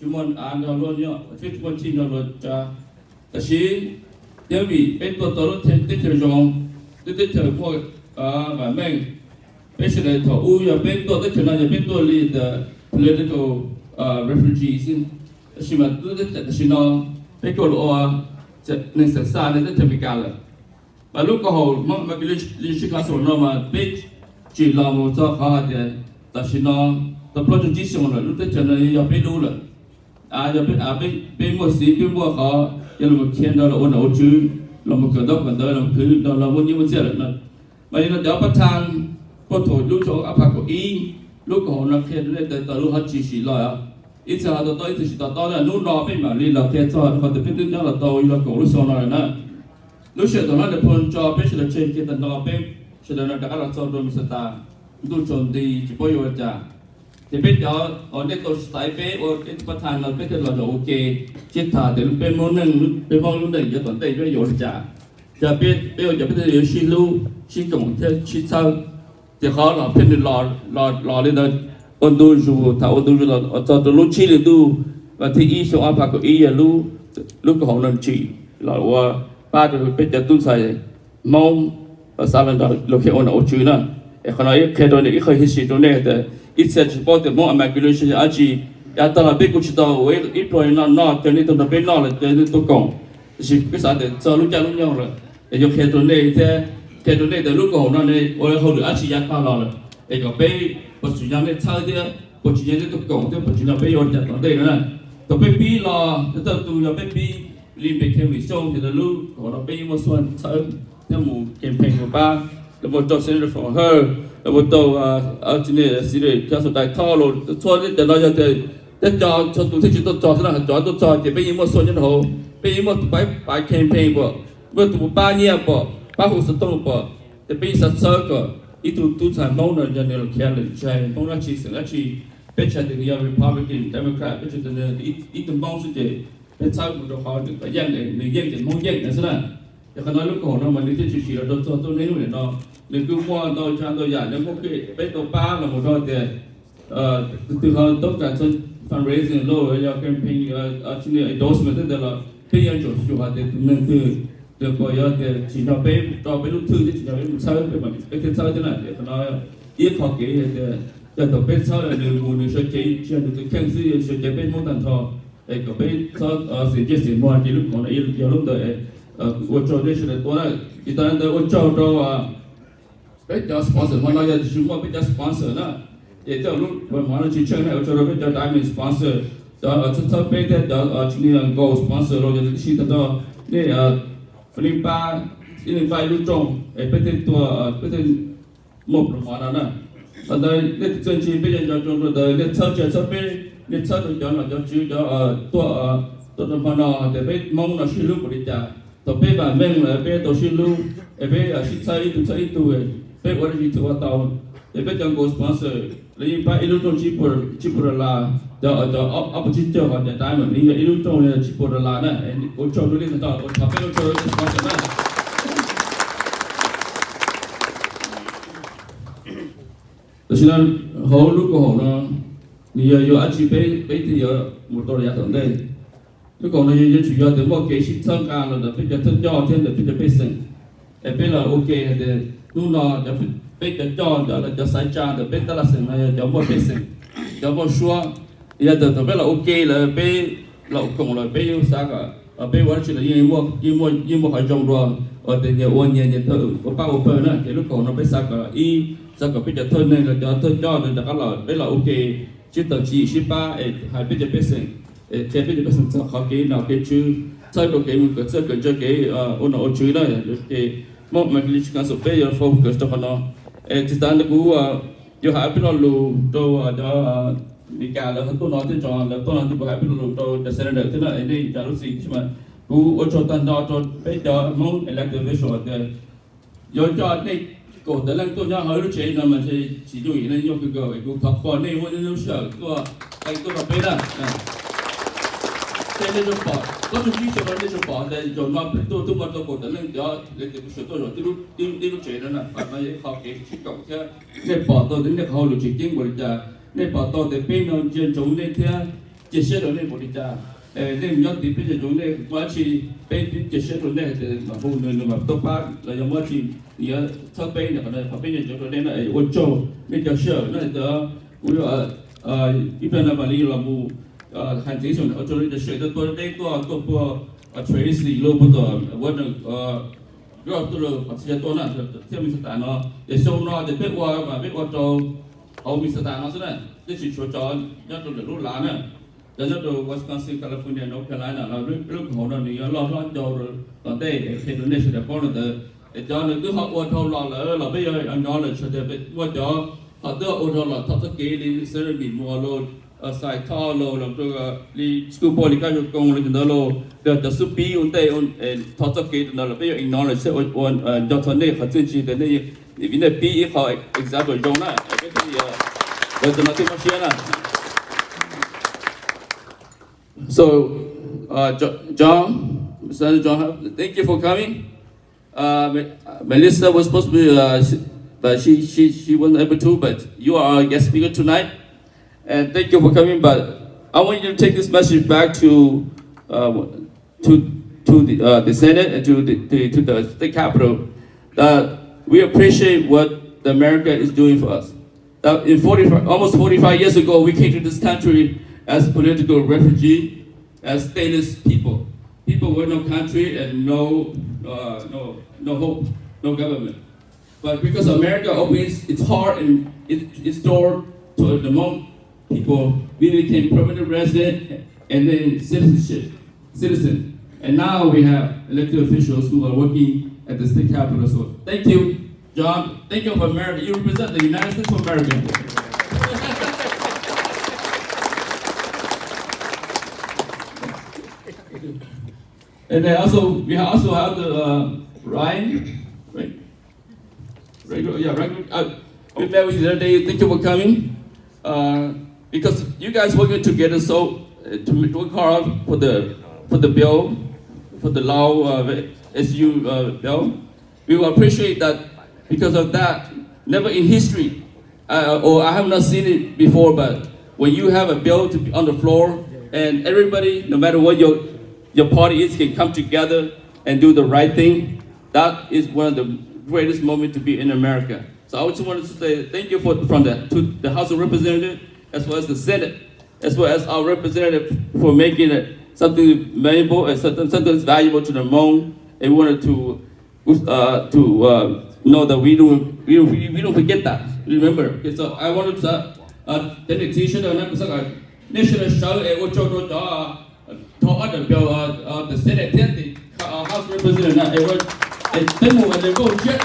tsis muaj av nrog luag nyob, peb tsis muaj txhij nrog luag tsa. Tab sis thiab vim peb tuaj tau lub teb chaws zoo, lub teb chaws muaj vam meej, peb sawv daws thaum ub yog peb tuaj teb chaws no yog peb tuaj li the political refugee xwb. Tab sis mas lub teb chaws tam sim no peb kuj los ua neeg xeem xa neeg teb chaws Amelikas lawm. Mas lub koom haum Hmoob American Leadership Council no mas peb tsim los mus txog qhov hais tias tam sim no tau plaub caug tsib xyoo lawm, lub teb chaws no yog peb lub lawm. Av yog peb av, peb muaj xiv peb muaj qhov yog los khiav nrog los ua nom ua tswv, los mus kawm ntaub kawm ntawv, los khwv nrog los muaj nyiaj muaj txiaj lawm no. Mas yog no cov part time puag thaum lub xyoo ob phav kaum ib, lub koom haum no qhia rau nej tau lub hov tsis sim los, ib txhia ho to taub ib txhia tsis to taub na. Hnub no peb mam li los qhia txog qhov tias peb twb nyob los tau los kaum lub xyoo no lawm na. Lub sij hawm thaum no nws pheej tso peb sawv daws tseg kiag tag nrho, peb sawv daws no rov qab los txog rau Minnesota, ntuj tsaus nti tsis paub yuav ua cas. Ces peb cov uas nej tau xaiv peb ua peb part time no peb thiaj los zaum ua ke sib tham tias peb Hmoob neej, peb Hmoob lub neej yav tom ntej peb yuav ua li cas. Ces peb ua cas peb thiaj yuav sib hlub sib koom thiab sib txhawb. Ces qhov los pheej nws los li ntawd, ua ntu zus, tham ua ntu zus los txog rau lub tsib hlis ntuj vas thib ib xyoo ob phav kaum ib yog lub koom haum no tsim los ua pab rau peb cov tub ntxhais Hmoob xav los nrog luag khiav ua nom ua tswv na. Es qhov no ib qhia rau nej ib qho history rau nej tias ib txhia tsis paub tias Hmoob American Leadership yog dab tsi, yav tag los peb kuj tsis tau ua ib pluag no noj, cov nej tuaj nrog peb noj los cov nej tuaj koom, tiam sis peb xav tias txog lub caij lub nyoog lawm es yuav qhia rau nej thiab qhia rau nej tias lub koom haum no ne ua hauj lwm dab tsi yav tag los lawm, es kom peb puas tsim nyog nej txhawb thiab puas tsim nyog nej tuaj koom thiab puas tsim nyog peb yuav ua li cas tom ntej no na. Thaum peb pib los thawj tug yog peb pib li Npe Khe Vim Xyooj, ces lub koom haum no peb yeej muaj xua txhawb thiab mus campaign mus pab, los mus rau Senator From Her, los mus rau Senator Council Dai Tho los txhua cov no yog tias peb cov txhua tus thiaj tsis tuaj txog xwb na, cov tuaj txog ces peb yeej muaj xua nyob rau hauv, peb yeej muaj tus pab pab campaign pom, muaj tus pab nyiaj pom, pab hu xov tooj pom, ces peb yeej xav txhawb kom ib tug tub ntxhais Hmoob no yog nws los khiav lawm tsis hais Hmoob dab tsi xeem dab tsi, peb tsis hais tias nws yog Republican, Democrat, peb tsis hais tias nws ib tug Hmoob xwb ces peb txhawb mus rau qhov nws yeej, nws yeej ces Hmoob yeej no xwb na. Ces qhov no lub koom haum no mas nws thiaj tshwm sim los rau txog tuaj niaj hnub nim no, nws kuj muaj ntau tsav ntau yam, nws muaj peb tau pab los mus rau tias tus twg ho toob kas txog fundraising los yog campaign, endorsement tej ntawd los peb yuav tsum xyuas hais tias tus neeg twg, tus puas yog tias tsim nyog peb tso peb lub thwj thiab tsim nyog peb mus txhawb, peb thiaj txhawb thiab na. Ces qhov no ib qho kev hais tias yog thaum peb txhawb nws mus nws sawv cev, tsis yog nws tus kheej xwb, sawv cev peb Hmoob tag nrho, es kom peb txhob xim ntsej xim muag, ces lub koom haum no yog lub ntawd. Ua tsaug nej sawv daws tuaj na. Ces tas li ntawd ua tsaug rau peb cov sponsor, hmo no yog tsis muaj peb cov sponsor na, ces tej lub hmo no tsis tsheej na, ua tsaug rau peb cov diamond sponsor, cov txhawb txhawb peb thiab cov tsis ni gold sponsor los yog tib si tag nrho, nej ib leeg pab, ib leeg pab ib lub rooj es peb thiaj tuaj, peb thiaj muaj program hmo no na. Qhov ntawd nej tus txiaj ntsig peb yuav nco ntsoov rau ntawd, nej txhawb tsis txhawb peb, nej txhawb rau cov nom cov tswv cov tuaj, tuaj rau hmo no tias peb Hmoob no sib hlub npaum li cas. Thaum peb vam meej lawm peb tau sib hlub, es peb sib txhawb ib tug txhawb ib tug, peb ua dab tsi twb ua tau. Es peb cov gold sponsor lawv yeej pab ib lub rooj tsib puas dollar, cov, cov ob puas tsib caug, ho cov diamond yeej yog ib lub rooj tsib puas dollar na. Ua tsaug rau nej tag nrho, ua tsaug peb ua tsaug rau cov sponsor na. Tam sim no hauv lub koom haum no nws yog yuav dab tsi peb, peb thiaj yuav mus tau yav tom ntej. Lub koom haum no yuav tsum yog tias muaj kev sib txhawb nqa los ntawm peb cov thawj coj thiab ntawm peb cov pej xeem. Es peb los ua ke hais tias hnub no peb cov coj ntawm los cov xaiv tsa ntawm peb tab laj xeem no yog cov muaj pej xeem, cov muaj suab. Yog tias thaum peb los ua ke lawm, peb los koom lawm, peb yeej xav kom peb ua dab tsi los yeej, yeej muaj qhov zoo dua, ua tias nyias ua nyias, nyias ua pab ua pawg na. Ces lub koom haum no peb xav kom ib, xav kom peb cov thawj neeg los cov thawj coj ntawd rov qab los peb los ua ke sib tawm tswv yim sib pab es hais peb cov pej xeem, es qhia peb cov pej xeem txog qhov kev nom kev tswv, txhawb rau kev mus kawm txawj kawm ntse, kev ua nom ua tswv na. Ces Hmoob American Leadership Council peb yuav focus rau qhov no. Es tsis tas ntawd kuv yuav hais peb lo lus rau cov Meskas lawv tuaj no thiab tso lawv tuaj no thiab kuv hais peb lo lus rau cov senator thiab na, es nej ua lub txim thiab mas kuv ua tsaug tag nrho rau peb cov Hmoob elected official tias yuav coj nej kaum tawm leej tuaj nyob hauv lub tsev no mas tsis yooj yim, nej nyuaj kawg nkaus, kuv thov qhuas nej muab nej lub sij hawm tuaj, tuaj rau peb na. Tej nej pom, plaub caug tsib xyoo no nej tsuas pom tias zaum no peb tuaj twb muaj rau kaum tawm leej cov elected official tuaj zaum tib lub tsev no na, qhov no yog ib qho kev sib koom thiab nej pom tau tias nej qhov hauj lwm tseem ceeb npaum li cas, nej pom tau tias peb no ntsia ntsoov nej thiab Cia siab rau nej npaum li cas, nej nyob tim peb cov tsoom nej muaj dab tsi, peb cia siab rau nej, mas hu nws, nws mas tuaj pab los yog muaj dab tsi nws yuav txhawb peb. Qhov no qhov peb nco ntsoov rau nej no, ua tsaug nej cov sij hawm no. Kuv ib pliag no mam li los mus hais ntxiv, ua tsaug nej cov sij hawm tuaj, tuaj deb tuaj, tuaj puag Tracy los puag tom Washington, tuaj lawm qhov txhia tuaj na, thiab Minnesota no. Ces xyoo no ces peb ua mas peb ua rau hauv Minnesota no xwb na, twb tsis tshuav cov nyob rau lwm lub lav na. Cov nyob rau Wisconsin, California, North Carolina los peb lub koom haum no nws yuav loj hlob ncau rau tom ntej, qhia rau nej sawv daws paub li ntawd. Es cov nws twb ho ua dhau los lawm los peb yuav acknowledge, muaj cov ho twb ua dhau los thov txoj kev li Senator Muas los, Xais Thoj los, los rau li School Board li Kab Zoo Koo li ntawd los, cov xub pib ua ntej thov txoj kev ntawd los peb yuav acknowledge thiab ua nco txog nej qhov txiaj ntsig tias nej, vim nej pib ib qho example zoo na, peb thiaj li, ua cov no thiaj mob siab na. So, uh, Jo- John, Senator John, thank you for coming. Uh, Me- Melissa was supposed to be, uh, s- but she, she, she wasn't able to, but you are our guest speaker tonight. And thank you for coming, but I want you to take this message back to, uh, to, to the, uh, the Senate and to the, to, to the state capitol that we appreciate what the America is doing for us. That in forty, almost forty-five years ago, we came to this country as political refugee, as stateless people, people with no country and no, uh, no, no hope, no government. But because America opens its heart and its, its door to the Hmong people, we became permanent resident and then citizenship, citizen. And now we have elected officials who are working at the state capitol. So thank you, John. Thank you for America. You represent the United States of America. And then also, we also have the, uh, Ryan, right? Right, yeah, right. Uh, we met with you the other day. Thank you for coming. Uh, because you guys working together so, uh, to work hard for the, for the bill, for the law, uh, S U, uh, bill. We will appreciate that. Because of that, never in history, uh, or I have not seen it before, but when you have a bill to be on the floor and everybody, no matter what your, your party is, can come together and do the right thing, that is one of the greatest moments to be in America. So I just wanted to say thank you for, from the, to the House of Representatives as well as the Senate, as well as our representative for making it something valuable and something, something that's valuable to the Hmong. And we wanted to, uh, to, uh, know that we don't, we, we, we don't forget that. Remember. Okay, so I wanted to, uh, thank the teacher, the national show, and ua tsaug rau cov, uh, thov order bill, uh, uh, the Senate thiab the, uh, House Representative na, and peb mus and then vote yes.